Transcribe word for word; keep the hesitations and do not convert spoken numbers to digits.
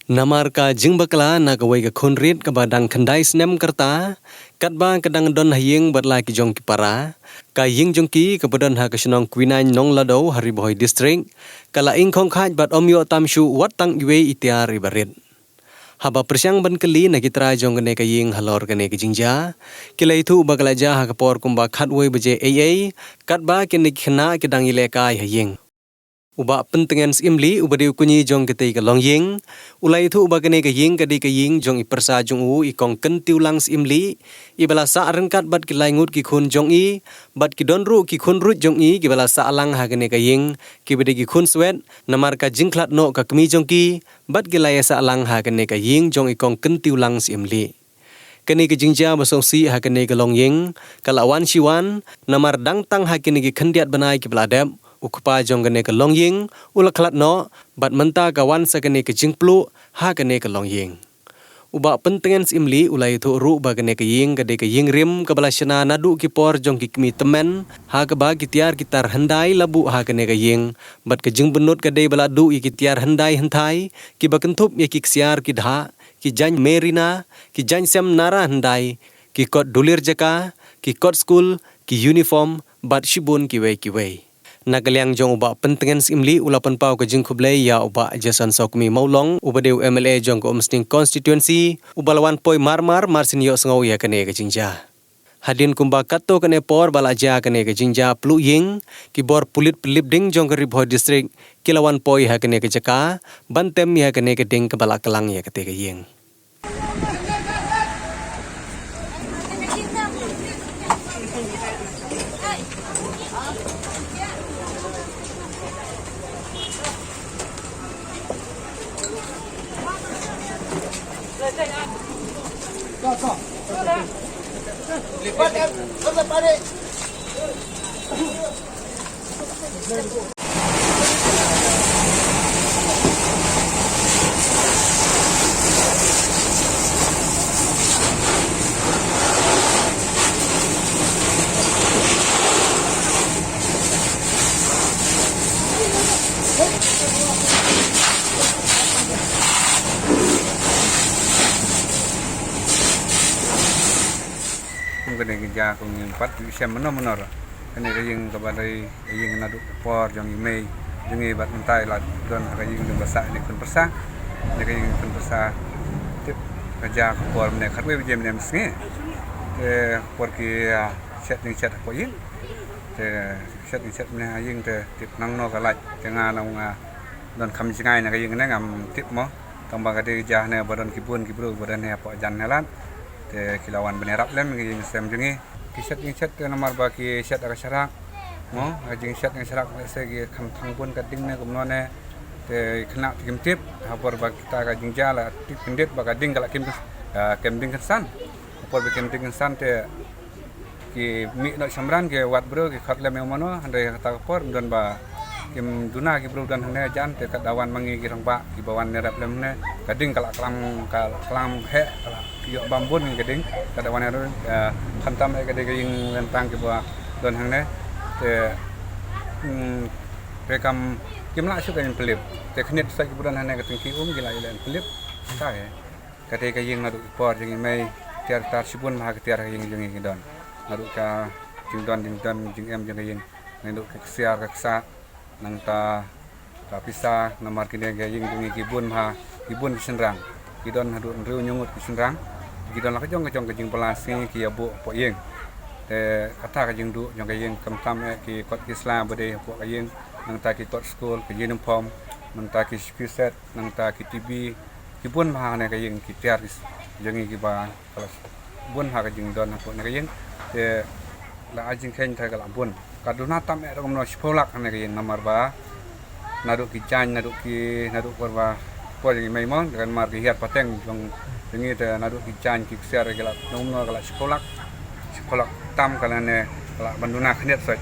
Namar ka jingbakla na kawei ka khun rit kaba dang khyndai snem ka rta, katba ka dang don ha ïing bad la ki jong ki para, ka ïing jong ki kaba don ha ka shnong Kwinain Nonglado ha Ri Bhoi District, ka la ing khongkhaj bad ym ïoh tam shuh wat tang iwei i tiar iba rit. Haba pyrshang ban kylli na ki trai jong kane ka ïing halor kane ka jingjia, ki la ïathuh ba ka la jia ha ka por kumba khatwei baje eiei, katba kine ki khynnah ki dang ïalehkai ha ïing. U Bah Pyntngen Syiemlieh uba dei u kñi jong katei ka longïing, u la ïathuh ba kane ka ïing ka dei ka ïing jong i pyrsa jong u i Kong Kyntiewlang Syiemlieh, iba la sah ryngkat bad ki lai ngut ki khun jong i, bad ki don ruh ki khun ruh jong i kiba la sah lang ha kane ka ïing, kiba dei ki khun swet, namar ka jingkhlad noh ka kmie jong ki, bad ki la ïasah lang ha kane ka ïing jong i Kong Kyntiewlang Syiemlieh. Kane ka jingjia ba sngewsih ha kane ka longïing, ka la wan shi wan, namar dang tang ha kine ki khyndiat bnai kiba la dep, u kpa jong kane ka longïing, u la khlad noh, bad mynta ka wan sa kane ka jingpluh, ha kane ka longïing. U Bah Pyntngen Syiemlieh u la ïathuh ruh ba kane ka ïing ka dei ka ïing rim kaba la shna naduh ki por jong ki kmie tymmen, ha kaba ki tiar ki tar hyndai la buh ha kane ka ïing, bad ka jingbynnud ka dei ba la duh ïa ki tiar hyndai hynthai, kiba kynthup ïa ki ksiar ki dhah, ki jaiñ merina, ki jaiñ sem nara hyndai, ki kot dulir jaka, ki kot skul, ki uniform, bad shibun kiwei kiwei. Na ka liang jong u Bah Pyntngen Syiemlieh u la pynpaw ka jingkhublei ïa u Bah Jason Sawkmie Mawlong, uba dei u M L A jong ka Umsning Constituency, uba la wan poi marmar, mar sien ïohsngew ïa kane ka jingjia. Hadien kumba katto katne por ba la jia kane ka jingjia pluh ïing, ki bor pulit pynlip ding jong ka Ri Bhoi District, ki la wan poi ha kane ka jaka, ban tem ïa kane ka ding kaba la klang ïa katei ka ïing. Kum kane ka jia kum ngim pat ju shem mano mano ruh. Kane ka ïing kaba dei ka ïing naduh ka por jong i mei jong i bad mynta i la don ha ka ïing jong ka sah ne khun pyrsa. Ne ka ïing khun pyrsa tip ka jia ka por mynne khatwei baje mynne mynsngi. Te ka por ki, ah, shet ïing shet hapoh ïing. Te shet ïing shet mynne ha ïing te tip nangno ka lait te nga na nga don kham jngai na ka ïing ne ngam tip mo. Tang ba ka dei ka jia ne ba don ki bun ki briew ba don ne hapoh jan ne lad. Te ki la wan ban ïarap lem ki ïing sem jong i. Ki shet ïing shet te namar ba ki shet ha ka sharak. Mo, ka jingshet ïing sharak lehse ki kham thang bun ka ding ne kumno ne. Te khynnah te kim tip, ha por ba kita ka jingjia la tip kyndit ba ka ding ka la kim, ah, kem ding kynsan. Ha por ba kem ding kynsan te ki mih noh shamran ki wad briew ki khot lem ïa u mano, hynrei kata ka por don ba kim duna ki briew don hangne jan te kat da wan ma ngi ki rangbah kiba wan ïarap lem hangne ka ding ka la klam ka la klam heh ka la ïoh bam bun ngi ka ding kat da wan ïarap, eh, khamtam eh ka dei ka ïing lyntang kiba don hangne te, hmm, te kam kim lah shuh ka ïing pynlip te khyndiat sa kiba don hangne ka teng ki um ki la ïa leh pynlip. Ka dei ka ïing naduh ki por jong i mei, tiar tar shibun bha ka tiar ka ïing jong i ki don. Naduh ka jingdon jingdon jingem jong ka ïing, naduh ka ksiar ka ksah, nangta ka pisa, namar kine ka ïing jong i ki bun bha, ki bun ki shynrang. Ki don haduh hynriew hynñiew ngut ki shynrang. Ki don la ka jong ka jong ka jingbylla sngi ki ïa buh hapoh ïing. Te kata ka jingduh jong ka ïing khamtam eh ki kot ki sla ba dei hapoh ka ïing, nangta ki kot skul, ka uniform, nangta ki, ki set, nangta ki T V, ki bun bha ne ka ïing ki tiar ki s-, jong i kiba ka la bun ha ka jingdon hapoh ne ka ïing. Te la ai jingkheiñ te ka la bun. Ka duna tam eh da kumno shiphew lak ne ka ïing namar ba Naduh ki jaiñ, naduh ki, naduh por ba, por jong i mei mo, kan mar ki hiar pateng jong, jong i te naduh ki jaiñ ki ksiar ki la, nong no ka la shiphew lak, shiphew lak tam ka la ne, ka la ban duna khyndiat soi.